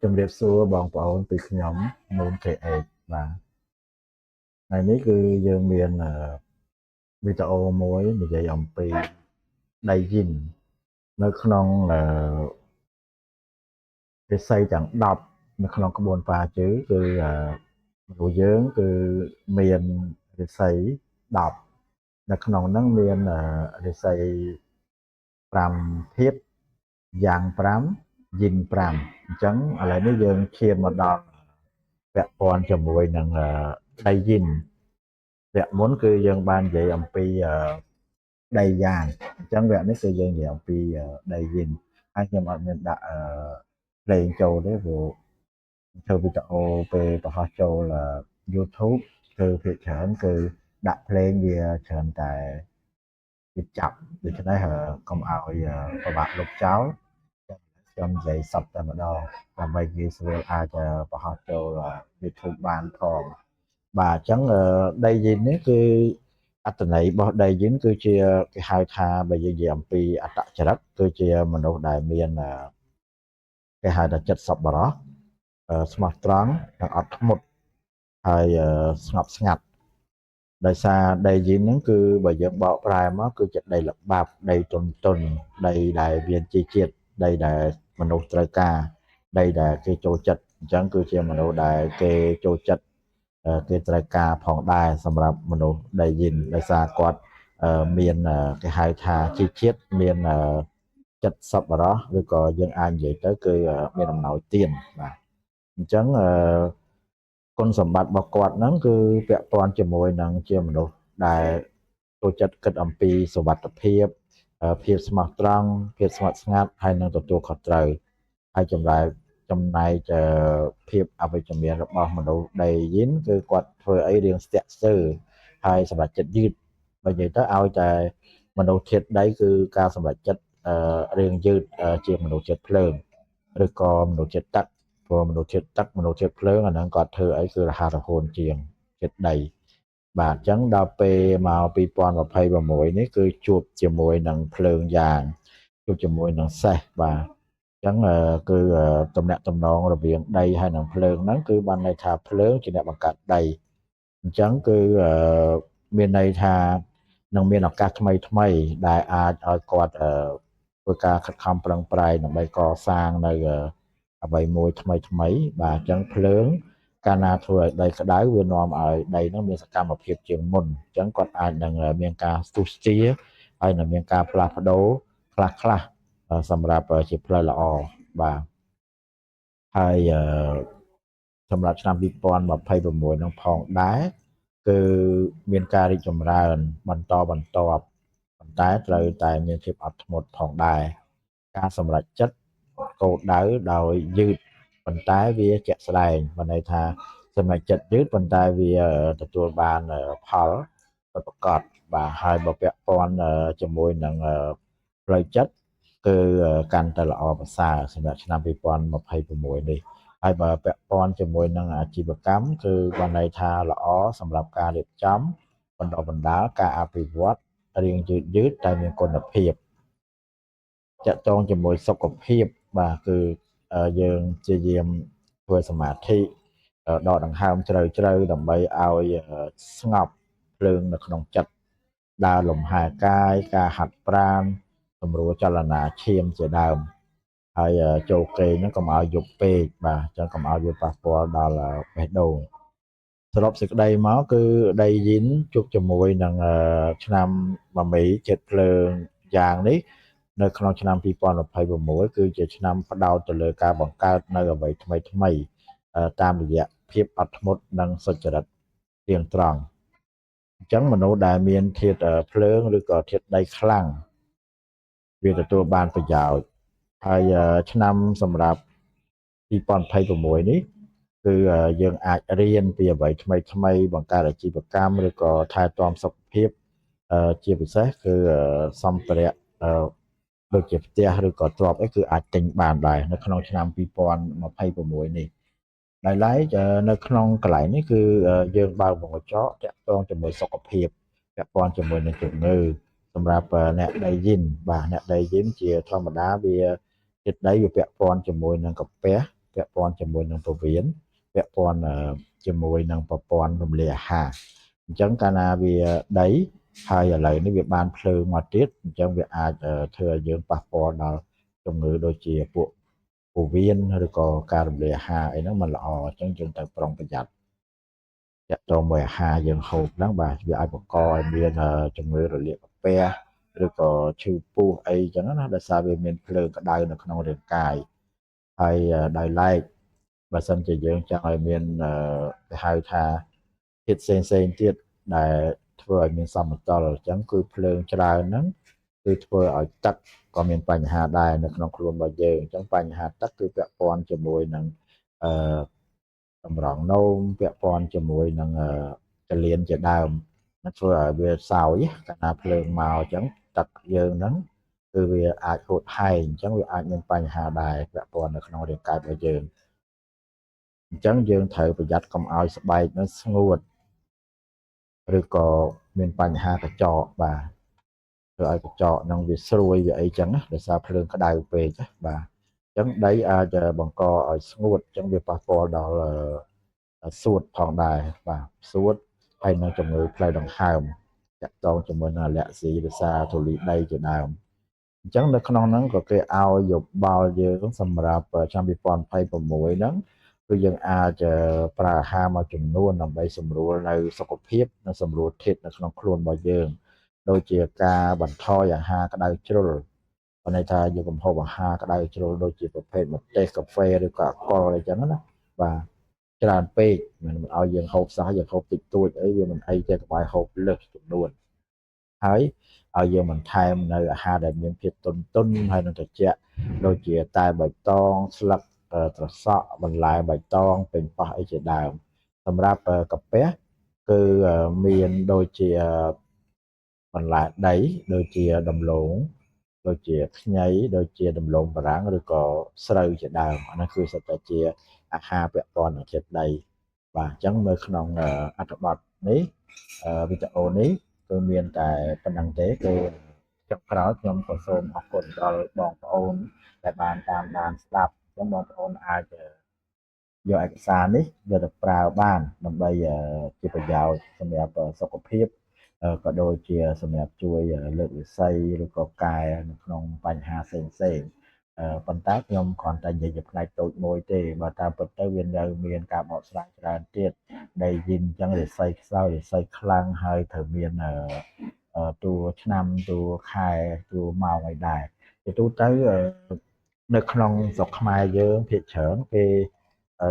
ជំរាបសួរបងប្អូនពីខ្ញុំនូន KH បាទថ្ងៃនេះគឺយើងមានវីដេអូមួយនិយាយអំពីដីយីននៅក្នុងវិស័យទាំង10នៅក្នុងក្បួនប៉ាជឺគឺមនុស្សយើងគឺមានវិស័យ10នៅក្នុងហ្នឹងមានវិស័យ5ធាតុយ៉ាង5យីន5អញ្ចឹងឥឡូវនេះយើងឈានមកដល់ពាក់ព័ន្ធជាមួយនឹងដីយីនវគ្គមុនគឺយើងបាននិយាយអំពីដីយ៉ាងអញ្ចឹងវគ្គនេះគឺយើងនិយាយអំពីដីយីនហើយខ្ញុំអត់មានដាក់ភ្លេងចូលទេព្រោះធ្វើវីដេអូពេលបង្ហោះចូល YouTube គឺភាគច្រើនគឺដាក់ភ្លេងវាច្រើនតែវាចាប់ដូច្នេះកុំឲ្យពិបាកលុបចោលខ្ញុំនិយាយសពតែម្ដងដើម្បីងាយស្រួលអាចបង្ហោះចូល YouTube បានផងបាទអញ្ចឹងដីយីននេះគឺអត្ថន័យរបស់ដីយីនគឺជាគេហៅថាបើយើងនិយាយអំពីអត្តចរិតគឺជាមនុស្សដែលមានគេហៅថាចិត្តសប្បុរសស្មោះត្រង់និងអត់ធ្មត់ហើយស្ងប់ស្ងាត់ដោយសារដីយីនហ្នឹងគឺបើយើងបកប្រែមកគឺជាដីល្បាប់ដីទន់ទន់ដីដែលមានជីជាតិដីដែលមនុស្សត្រូវការដីដែលគេចូលចិត្តអញ្ចឹងគឺជាមនុស្សដែលគេចូលចិត្តគេត្រូវការផងដែរសម្រាប់មនុស្សដីយីនដោយសារគាត់មានគេហៅថាជីជាតិមានចិត្តសប្បុរសឬក៏យើងអាចនិយាយទៅគឺមានអំណោយទានបាទអញ្ចឹងគុណសម្បត្តិរបស់គាត់ហ្នឹងគឺពាក់ព័ន្ធជាមួយនឹងជាមនុស្សដែលចូលចិត្តគិតអំពីសុវត្ថិភាពភាពស្មោះត្រង់ភាពស្ងប់ស្ងាត់ហើយនឹងទទួលខុសត្រូវហើយចំណែកភាពអវិជ្ជមានរបស់មនុស្សដីយីនគឺគាត់ធ្វើអីរៀងស្ទាក់ស្ទើរហើយសម្រាប់ចិត្តយឺតបើនិយាយទៅឲ្យតែមនុស្សធាតុដីគឺការសម្រេចចិត្តរៀងយឺតជាមនុស្សជាតិភ្លើងឬក៏មនុស្សជាតិទឹកព្រោះមនុស្សជាតិទឹកមនុស្សជាតិភ្លើងអាហ្នឹងគាត់ធ្វើអីគឺរហ័សរហួនជាងជាតិដីបាទអញ្ចឹងដល់ពេលមក2026នេះគឺជួបជាមួយនឹងភ្លើងយ៉ាងជួបជាមួយនឹងសេះបាទអញ្ចឹងគឺតំណាក់តំណងរវាងដីហើយនិងភ្លើងហ្នឹងគឺបានន័យថាភ្លើងជាអ្នកបង្កើតដីអញ្ចឹងគឺមានន័យថានឹងមានឱកាសថ្មីថ្មីដែលអាចឲ្យគាត់ធ្វើការខិតខំប្រឹងប្រែងដើម្បីកសាងនៅអ្វីមួយថ្មីថ្មីបាទអញ្ចឹងភ្លើងកាលណាធ្វើឲ្យដីក្តៅវានាំឲ្យដីហ្នឹងមានសកម្មភាពជាងមុនអញ្ចឹងគាត់អាចនឹងមានការស្ទុះស្ទាហើយនឹងមានការផ្លាស់ប្ដូរខ្លះខ្លះសម្រាប់ជាផ្លូវល្អបាទហើយសម្រាប់ឆ្នាំ2026នឹងផងដែរគឺមានការរីកចម្រើនបន្តបន្ទាប់ប៉ុន្តែត្រូវតែមានភាពអត់ធ្មត់ផងដែរការសម្រេចចិត្តគោលដៅដោយយឺតប៉ុន្តែវាជាក់ស្ដែងមានន័យថាសម្រេចចិត្តយឺតប៉ុន្តែវាទទួលបានផលពិតប្រាកដបាទហើយបើពាក់ព័ន្ធជាមួយនឹងផ្លូវចិត្តគឺកាន់តែល្អប្រសើរសម្រាប់ឆ្នាំ2026នេះហើយបើពាក់ព័ន្ធជាមួយនឹងអាជីវកម្មគឺបានន័យថាល្អសម្រាប់ការរៀបចំបណ្ដុះបណ្ដាលការអភិវឌ្ឍរៀងយឺតយឺតតែមានគុណភាពតាក់ទងជាមួយសុខភាពបាទគឺយើងព្យាយាមធ្វើសមាធិដកដង្ហើមជ្រៅជ្រៅដើម្បីឲ្យស្ងប់ភ្លើងនៅក្នុងចិត្តដើរលំហែកាយការហាត់ប្រាណសម្រួលចលនាឈាមជាដើមហើយចូលគេងហ្នឹងកុំឲ្យយប់ពេកបាទអញ្ចឹងកុំឲ្យវាប៉ះពាល់ដល់បេះដូងសរុបសេចក្តីមកគឺដីយីនជួបជាមួយនឹងឆ្នាំមមីជាតិភ្លើងយ៉ាងនេះនៅក្នុងឆ្នាំ2026គឺជាឆ្នាំផ្ដោតទៅលើការបង្កើតនៅអ្វីថ្មីថ្មីតាមរយៈភាពអត់ធ្មត់និងសុចរិតទៀងត្រង់អញ្ចឹងមនុស្សដែលមានធាតុភ្លើងឬក៏ធាតុដីខ្លាំងវាទទួលបានប្រយោជន៍ហើយឆ្នាំសម្រាប់2026នេះគឺយើងអាចរៀនពីអ្វីថ្មីថ្មីបង្កើតអាជីវកម្មឬក៏ថែទាំសុខភាពជាពិសេសគឺសម្ភារៈដូចជាផ្ទះឬក៏ទ្រព្យអីគឺអាចទិញបានដែរនៅក្នុងឆ្នាំ2026នេះដោយឡែកនៅក្នុងកន្លែងនេះគឺយើងបើកវងកញ្ចក់តាក់ទងជាមួយសុខភាពពាក់ព័ន្ធជាមួយនឹងជំងឺសម្រាប់អ្នកដីយីនបាទអ្នកដីយីនជាធម្មតាវាចិត្តដីវាពាក់ព័ន្ធជាមួយនឹងកាពះពា ពាក់ព័ន្ធជាមួយនឹងពោះវៀនពាក់ព័ន្ធជាមួយនឹងប្រព័ន្ធរំលាយអាហារអញ្ចឹងកាលណាវាដីហើយឥឡូវនេះវាបានភ្លើងមកទៀតអញ្ចឹងវាអាចធ្វើឲ្យយើងប៉ះពាល់ដល់ជំងឺដូចជាពួកពោះវៀនឬក៏ការរំលាយអាហារអីហ្នឹងមិនល្អអញ្ចឹងយើងត្រូវប្រុងប្រយ័ត្នតាក់ទងមួយអាហារយើងហូបហ្នឹងបាទវាអាចបង្កឲ្យមានជំងឺរលាកកាពះឬក៏ឈឺពោះអីចឹងណាដោយសារវាមានភ្លើងក្តៅនៅក្នុងរាងកាយហើយដោយឡែកបើសិនជាយើងចង់ឲ្យមានគេហៅថាធាតុផ្សេងផ្សេងទៀតដែលធ្វើឲ្យមានសមតុល្យអញ្ចឹងគឺភ្លើងច្រើនហ្នឹងគឺធ្វើឲ្យទឹកក៏មានបញ្ហាដែរនៅក្នុងខ្លួនរបស់យើងអញ្ចឹងបញ្ហាទឹកគឺពាក់ព័ន្ធជាមួយនឹងអឺតម្រងនោមពាក់ព័ន្ធជាមួយនឹងកលៀនជាដើមធ្វើឲ្យវាសោយកាលណាភ្លើងមកអញ្ចឹងទឹកយើងហ្នឹងគឺវាអាចហួតហែងអញ្ចឹងវាអាចមានបញ្ហាដែរពាក់ព័ន្ធនៅក្នុងរាងកាយរបស់យើងអញ្ចឹងយើងត្រូវប្រយ័ត្នកុំឲ្យស្បែកនឹងស្ងួតឬក៏មានបញ្ហាកញ្ចក់បាទធ្វើឲ្យកញ្ចក់នឹងវាស្រួយវាអីចឹងណាដោយសារភ្លើងក្តៅពេកណាបាទអញ្ចឹងដីអាចបង្កឲ្យស្ងួតអញ្ចឹងវាប៉ះពាល់ដល់សួតផងដែរបាទសួតហើយនឹងជំងឺផ្លូវដង្ហើមតាក់ទងជាមួយនឹងអាឡែស៊ីដោយសារធូលីដីជាដើមអញ្ចឹងនៅក្នុងហ្នឹងក៏គេឲ្យយោបល់យើងសម្រាប់ឆ្នាំ2026ហ្នឹងគឺយើងអាចប្រើអាហារមួយចំនួនដើម្បីសម្រួលនៅសុខភាពនិងសម្រួលធាតុនៅក្នុងខ្លួនរបស់យើងដូចជាការបន្ថយអាហារក្តៅជ្រុលបានន័យថាយើងកុំហូបអាហារក្តៅជ្រុលដូចជាប្រភេទម្ទេសកាហ្វេឬក៏អាល់កុលអីចឹងណាបាទច្រើនពេកមិនឲ្យយើងហូបសោះយើងហូបតិចតួចអីវាមិនអីទេកុំឲ្យហូបលើសចំនួនហើយឲ្យយើងបន្ថែមនៅអាហារដែលមានភាពទន់ទន់ហើយនឹងត្រជាក់ដូចជាតែបៃតងស្លឹកត្រសក់បន្លែបៃតងពេញប៉ោះអីជាដើមសម្រាប់កាពះគឺមានដូចជាបន្លែដីដូចជាដំឡូងដូចជាខ្ញីដូចជាដំឡូងបារាំងឬក៏ស្រូវជាដើមអានោះគឺសុទ្ធតែជាអាហារពាក់ព័ន្ធនឹងជាតិដីបាទអញ្ចឹងនៅក្នុងអត្ថបទនេះវីដេអូនេះគឺមានតែប៉ុណ្្នឹងទេគឺចុងក្រោយខ្ញុំក៏សូមអរគុណដល់បងប្អូនដែលបានតាមដានស្ដាប់អញ្ចឹងបងប្អូនអាចយកឯកសារនេះយកទៅប្រើបានដើម្បីជាប្រយោជន៍សម្រាប់សុខភាពក៏ដូចជាសម្រាប់ជួយលើកវិស័យឬក៏កែនៅក្នុងបញ្ហាផ្សេងផ្សេងប៉ុន្តែខ្ញុំគ្រាន់តែនិយាយជាផ្នែកតូចមួយទេបើតាមពិតទៅវានៅមានការបកស្រាយច្រើនទៀតដែលយិនអញ្ចឹងរិស័យខ្សោយរិស័យខ្លាំងហើយត្រូវមានតួឆ្នាំតួខែតួម៉ោងអីដែរជាទូទៅនៅក្នុងស្រុកខ្មែរយើងភាគច្រើនគេ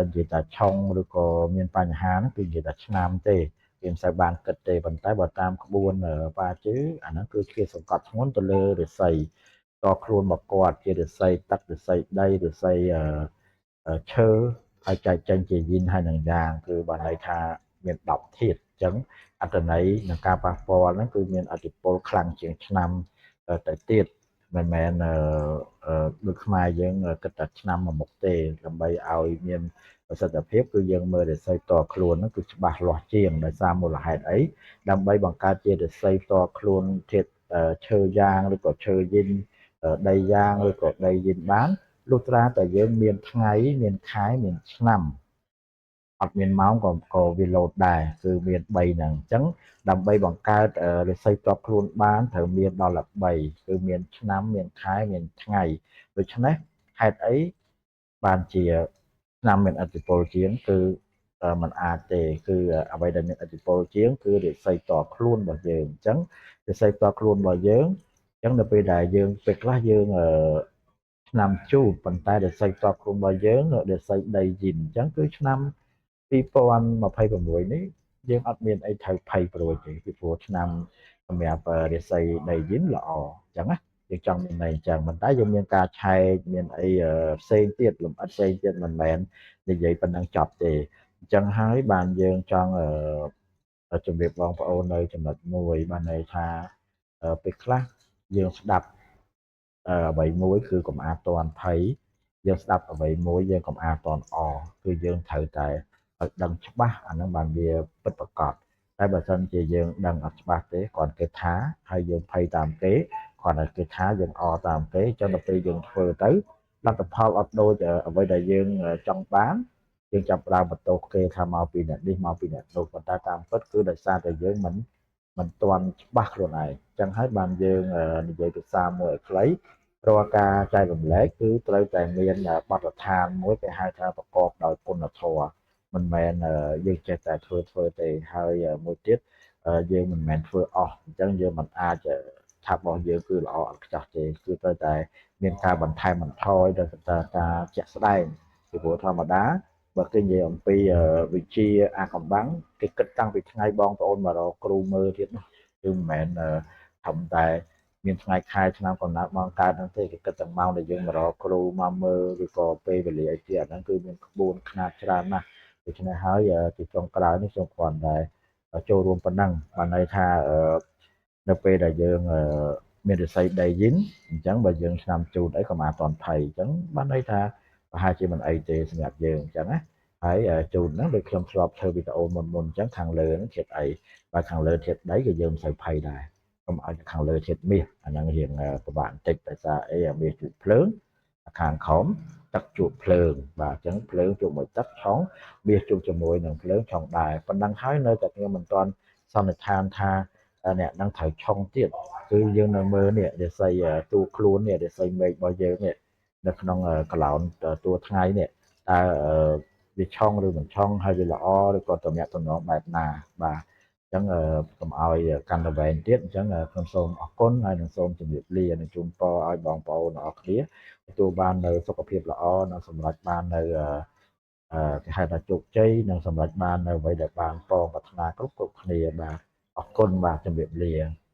និយាយថាឆុងឬក៏មានបញ្ហាហ្នឹងគឺនិយាយថាឆ្នាំទេគេមិនសូវបានគិតទេប៉ុន្តែបើតាមក្បួនបាជឺអាហ្នឹងគឺគេសង្កត់ធ្ងន់ទៅលើរិស័យតខ្លួនមកគាត់ជារិស័យទឹករិស័យដីរិស័យឈើហើយចែកចេញជាយិនហើយនឹងយ៉ាងគឺបានន័យថាមាន10ធាតុអញ្ចឹងអត្ថន័យនឹងការប៉ះពាល់ហ្នឹងគឺមានឥទ្ធិពលខ្លាំងជាងឆ្នាំទៅទៀតមិនមែនដូចខ្មែរយើងគិតតែឆ្នាំមួយមុខទេដើម្បីឲ្យមានប្រសិទ្ធភាពគឺយើងមើលរិស័យផ្ទាល់ខ្លួនហ្នឹងគឺច្បាស់លាស់ជាងដោយសារមូលហេតុអីដើម្បីបង្កើតជារិស័យផ្ទាល់ខ្លួនធាតុឈើយ៉ាងឬក៏ឈើយិនដីយ៉ាងឬក៏ដីយិនបានលុះត្រាតែយើងមានថ្ងៃមានខែមានឆ្នាំអត់មានម៉ោងក៏វាលោតដែរគឺមាន3ហ្នឹងអញ្ចឹងដើម្បីបង្កើតរិស័យផ្ទាល់ខ្លួនបានត្រូវមានដល់13គឺមានឆ្នាំមានខែមានថ្ងៃដូច្នេះហេតុអីបានជាឆ្នាំមានឥទ្ធិពលជាងគឺมันអាចទេគឺអ្វីដែលមានឥទ្ធិពលជាងគឺរិស័យផ្ទាល់ខ្លួនរបស់យើងអញ្ចឹងរិស័យផ្ទាល់ខ្លួនរបស់យើងអញ្ចឹងនៅពេលដែលយើងពេលខ្លះយើងឆ្នាំជូតប៉ុន្តែរិស័យផ្ទាល់ខ្លួនរបស់យើងរិស័យដីយិនអញ្ចឹងគឺឆ្នាំ2026នេះយើងអត់មានអីត្រូវភ័យព្រួយទេពីព្រោះឆ្នាំសម្រាប់រិស័យដីយិនល្អអញ្ចឹងណាយើងចង់មានន័យអញ្ចឹងប៉ុន្តែយើងមានការឆែកមានអីផ្សេងទៀតលម្អិតផ្សេងទៀតមិនមែននិយាយប៉ុណ្ណឹងចប់ទេអញ្ចឹងហើយបានយើងចង់ជម្រាបបងប្អូននៅចំណុចមួយបានន័យថាពេលខ្លះយើងស្ដាប់អ្វីមួយគឺកុំអាតន់ភ័យយើងស្ដាប់អ្វីមួយយើងកុំអាតន់អគឺយើងត្រូវតែឲ្យដឹងច្បាស់អាហ្នឹងបានវាពិតប្រាកដតែបើសិនជាយើងដឹងអត់ច្បាស់ទេគ្រាន់គេថាហើយយើងភ័យតាមគេគ្រាន់តែគេថាយើងអតាមគេអញ្ចឹងដល់ពេលយើងធ្វើទៅ លទ្ធផលអត់ដូចអ្វីដែលយើងចង់បានយើងចាប់ផ្ដើមបន្ទោសគេថាមកពីអ្នកនេះមកពីអ្នកនោះប៉ុន្តែតាមពិតគឺដោយសារតែយើងមិនទាន់ច្បាស់ខ្លួនឯងអញ្ចឹងហើយបានយើងនិយាយភាសាមួយឲ្យខ្លីរាល់ការចែករំលែកគឺត្រូវតែមានបទដ្ឋានមួយគេហៅថាប្រកបដោយគុណធម៌មិនមែនយើងចេះតែធ្វើទេហើយមួយទៀតយើងមិនមែនធ្វើអស់អញ្ចឹងយើងមិនអាចថារបស់យើងគឺល្អអត់ខ្ចោះទេគឺត្រូវតែមានការបន្ថែមបន្ថយដល់ការជាក់ស្ដែងពីព្រោះធម្មតាបើគេនិយាយអំពីវិជាអាកំបាំងគេគិតតាំងពីថ្ងៃបងប្អូនមករកគ្រូមើលទៀតនោះគឺមិនមែនធំតែមានថ្ងៃខែឆ្នាំកំណើតម៉ោងកើតហ្នឹងទេគេគិតទាំងម៉ោងដែលយើងមករកគ្រូមកមើលឬក៏ពេលវេលាអីទៀតអាហ្នឹងគឺមានក្បួនខ្នាតច្រើនណាស់ដូច្នេះហើយទីចុងក្រោយនេះខ្ញុំគ្រាន់តែចូលរួមប៉ុណ្ណឹងបានន័យថានៅពេលដែលយើងមានរិស័យដីយិនអញ្ចឹងបើយើងឆ្នាំជូតអីក៏មកអត់ទាន់ភ័យអញ្ចឹងបានន័យថាប្រហែលជាមិនអីទេសម្រាប់យើងអញ្ចឹងណាហើយជូតហ្នឹងដូចខ្ញុំធ្លាប់ធ្វើវីដេអូមុនអញ្ចឹងខាងលើហ្នឹងធាតុអីបើខាងលើធាតុដីក៏យើងមិនសូវភ័យដែរកុំឲ្យខាងលើធាតុមាសអាហ្នឹងរៀងពិបាកបន្តិចដោយសារអីមាសជួបភ្លើងខាងក្រោមទឹកជួបភ្លើងបាទអញ្ចឹងភ្លើងជួបមួយទឹកឆុងមាសជួបជាមួយនឹងភ្លើងឆុងដែរប៉ុណ្ណឹងហើយនៅតែខ្ញុំមិនទាន់សន្និដ្ឋានថាអ្នកនឹងត្រូវឆុងទៀតគឺយើងនៅមើលនេះរិស័យតួខ្លួននេះរិស័យមេឃរបស់យើងនេះនៅក្នុងកឡោនតួថ្ងៃនេះតើវាឆុងឬមិនឆុងហើយវាល្អឬក៏តំណាក់តំណងបែបណាបាទអញ្ចឹងកុំឲ្យកាន់តែវែងទៀតអញ្ចឹងខ្ញុំសូមអរគុណហើយនឹងសូមជម្រាបលានិងជូនពរឲ្យបងប្អូនទាំងអស់គ្នាទទួលបាននៅសុខភាពល្អនិងសម្រេចបាននៅគេហៅថាជោគជ័យនិងសម្រេចបាននៅអ្វីដែលបានប៉ងប្រាថ្នាគ្រប់គ្នាបាទអរគុណបាទជម្រាបលា។